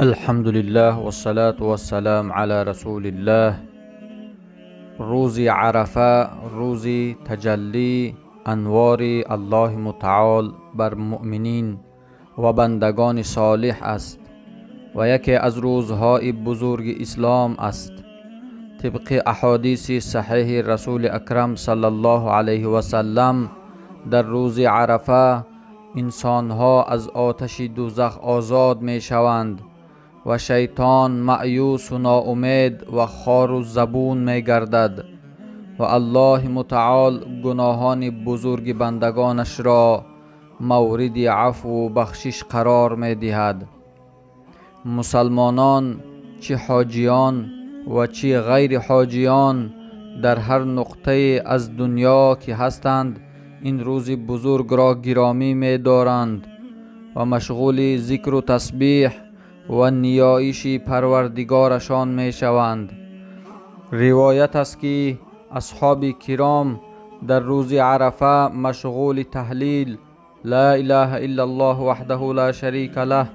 Алҳамдулиллаҳ вассалату вассалам ала расулиллаҳ. Рӯзи Арафа рӯзи таҷаллӣ анвори Аллоҳи мутаол бар муъминин ва бандагони солиҳ аст ва яке аз рӯзҳои бузурги ислом аст. Тибқи аҳодиси саҳеҳи Расули Акрам саллаллоҳу алайҳи васаллам, дар рӯзи Арафа инсонҳо аз оташи дӯзах озод мешаванд ва шайтон маъюсу ноумед ва хору забун мегардад ва Аллоҳи мутаол гуноҳони бузурги бандагонашро мавриди афву бахшиш қарор медиҳад. Мусалмонон, чӣ ҳоҷиён ва чӣ ғайри ҳоҷиён, дар ҳар нуқтае аз дунё ки ҳастанд, ин рӯзи бузургро гиромӣ медоранд ва машғули зикру тасбиҳ ва ниёиши парвардигорашон мешаванд. Ривоят аст, ки асҳоби киром дар рӯзи Арафа машғули таҳлил ла илаҳа иллаллоҳ ваҳдаҳу ла шарика лаҳ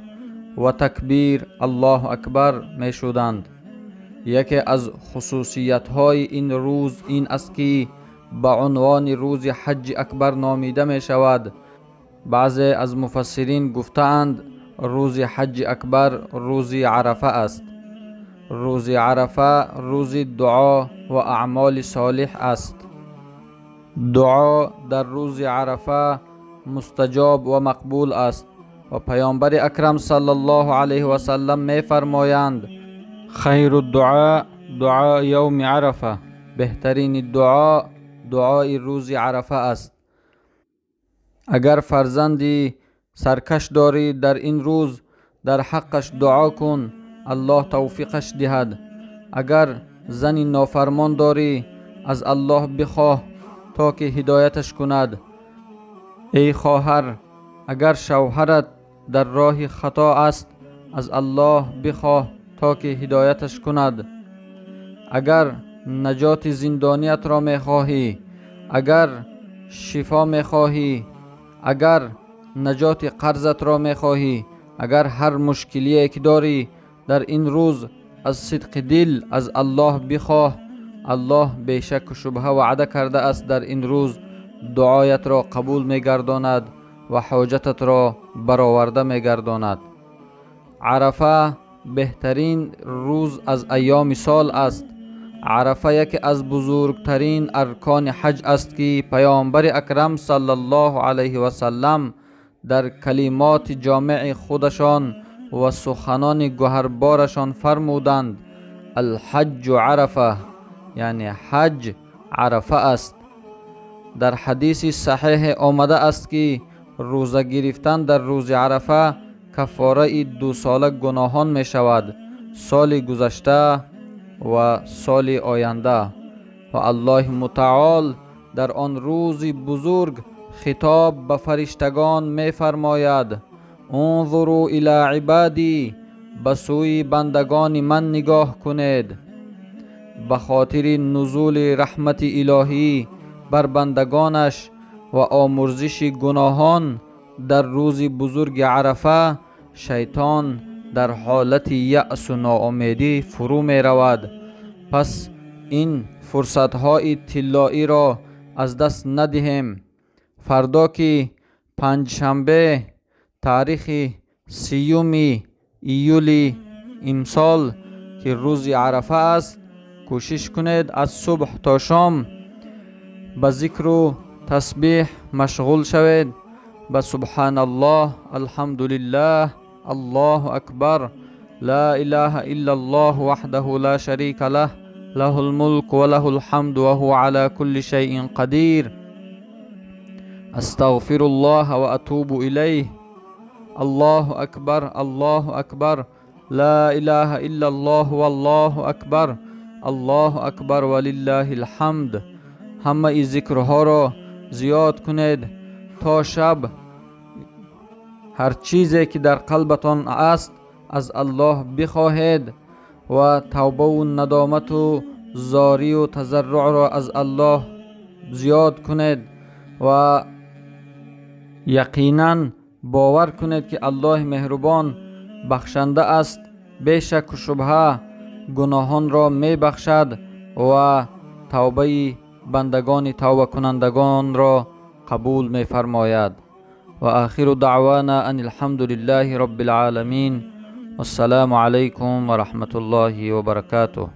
ва такбир Аллоҳу акбар мешуданд. Яке аз хусусиятҳои ин рӯз ин аст, ки ба унвони рӯзи ҳаҷҷи акбар номида мешавад. Баъзе аз муфассирин гуфтаанд, рӯзи ҳаҷҷи акбар рӯзи Арафа аст. Рӯзи Арафа рӯзи дуо ва аъмоли солиҳ аст. Дуо дар рӯзи Арафа мустаҷоб ва мақбул аст ва Паёмбари Акрам саллаллоҳу алайҳи васаллам мефармоянд: хайру дуо дуо явми Арафа. Беҳтарини дуо дуои рӯзи Арафа аст. Агар фарзанди саркаш дорӣ, дар ин рӯз дар ҳаққаш дуо кун, Аллоҳ тавфиқаш диҳад. Агар зани нофармон дорӣ, аз Аллоҳ бихоҳ, то ки ҳидояташ кунад. Эй хоҳар, агар шавҳарат дар роҳи хато аст, аз Аллоҳ бихоҳ, то ки ҳидояташ кунад. Агар наҷоти зиндониятро мехоҳӣ, агар шифо мехоҳӣ, агар наҷоти қарзатро мехоҳӣ, агар ҳар мушкилие ки дорӣ, дар ин рӯз аз сидқи дил аз Аллоҳ бихоҳ. Аллоҳ бешаку шубҳа ваъда кардааст, дар ин рӯз дуоятро қабул мегардонад ва ҳоҷататро бароварда мегардонад. Арафа беҳтарин рӯз аз айёми сол аст. Арафа яке аз бузургтарин аркони ҳаҷ аст, ки Паёмбари Акрам саллаллоҳу алайҳи васаллам дар калимоти ҷомеи худашон ва суханони гӯҳарборашон фармуданд: алҳаҷҷу арафа, яъне ҳаҷ Арафа аст. Дар ҳадиси саҳеҳе омада аст, ки рӯза гирифтан дар рӯзи Арафа каффораи дусола гуноҳон мешавад, соли гузашта ва соли оянда. Ва Аллоҳи мутаол дар он рӯзи бузург хитоб ба фариштагон мефармояд: унзуру ила ибадӣ, ба сӯи бандагони ман нигоҳ кунед. Ба хотири нузули раҳмати илоҳӣ бар бандагонаш ва омӯрзиши гуноҳон дар рӯзи бузурги Арафа, шайтон дар ҳолати яъсу ноумедӣ фурӯ меравад. Пас ин фурсатҳои тиллоиро аз даст надиҳем. Фардо, ки панҷшанбе, таърихи 30-уми июли имсол, ки рӯзи Арафа аст, кӯшиш кунед аз субҳ то шом ба зикру тасбиҳ машғул шавед, ба субҳаналлоҳ, алҳамдулиллаҳ, Аллоҳу акбар, ла илаҳа иллаллоҳ ваҳдаҳу ла шарика лаҳ, лаҳул мулк ва лаҳул ҳамду ва ҳува ала кулли шайъин қадир, астағфируллоҳ ва атубу илайҳ, Аллоҳу акбар, Аллоҳу акбар, ла илаҳа иллаллоҳ валлоҳу акбар, Аллоҳу акбар ва лиллаҳил ҳамд. Ҳамаи зикрҳоро зиёд кунед то шаб. Ҳар чизе ки дар қалбатон аст, аз Аллоҳ бихоҳед ва тавбаву надомату зорию тазарруъро аз Аллоҳ зиёд кунед ва яқинан бовар кунед, ки Аллоҳи меҳрубон бахшанда аст. Бешаку шубҳа гуноҳонро мебахшад ва тавбаи бандагони тавбакунандагонро қабул мефармояд. Ва охиру даъвана ан алҳамду лиллаҳи роббил оламин. Вассалому алайкум ва раҳматуллоҳи ва баракатуҳ.